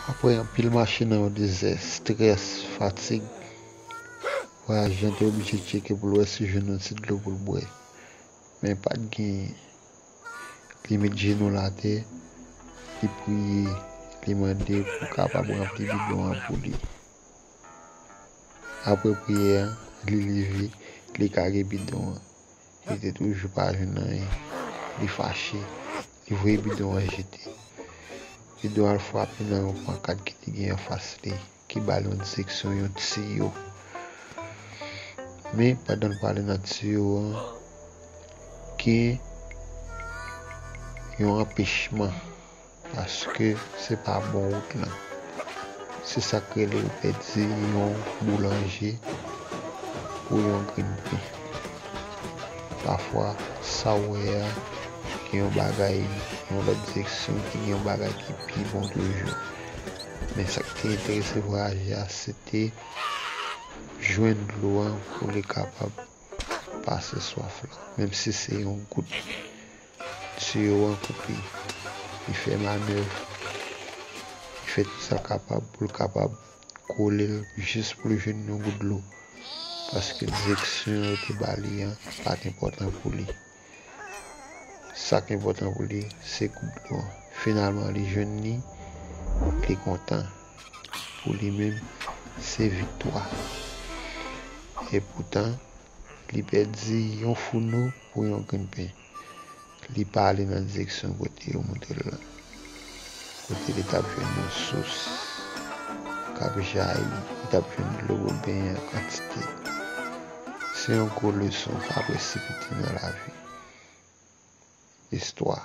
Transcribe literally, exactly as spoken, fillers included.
Apre anpil mache nan yon dezè, estrès, fatig, vwayajan te oblije tcheke pou l wè si jwenn yon ti dlo pou l bwè. Men pa t genyen. Li met jenou l atè, li priye, li mande pou kapab ranpli bidon an pou li. Apre priyè an, li leve, li kage bidon an. Li te toujou pa jwenn anyen. Li fache, li voye bidon an jete. Bidon an al frape nan yon pankat ki te gen anfas li, ki ba l yon direksyon, yon tiyo. Men, pandan l prale nan tiyo an, gen yon anpechman, paske se pa bon wout lan. Se sa k rele yo pèdi yon boulanje pou yon grenn pen. Pafwa, sa w wè a, gen yon bagay, yon lòt direksyon ki gen yon bagay ki pi bon toujou. Men sa k te enterese vwayaje a, se te jwenn dlo an pou li kapab pase swaf la. Menm si se yon gout, tiyo an koupe. Li fè manèv, li fè tout sa l kapab pou l kapab kole l jis pou l jwenn yon gout dlo. Paske direksyon yo te ba li an pa t enpòtan pou li. Sa k enpòtan pou li, se gout dlo an. Finalman, li jwenn li, li kontan. Pou li menm, se viktwa. Epoutan, li pèdi yon founo pou yon grenn pen. Li pa ale nan direksyon kote yo montre l lan. Kote li t ap jwenn yon sous k ap jayi, li t ap jwenn dlo pou l benyen an kantite. Se yon gwo leson, pa presipite nan lavi. Istwa.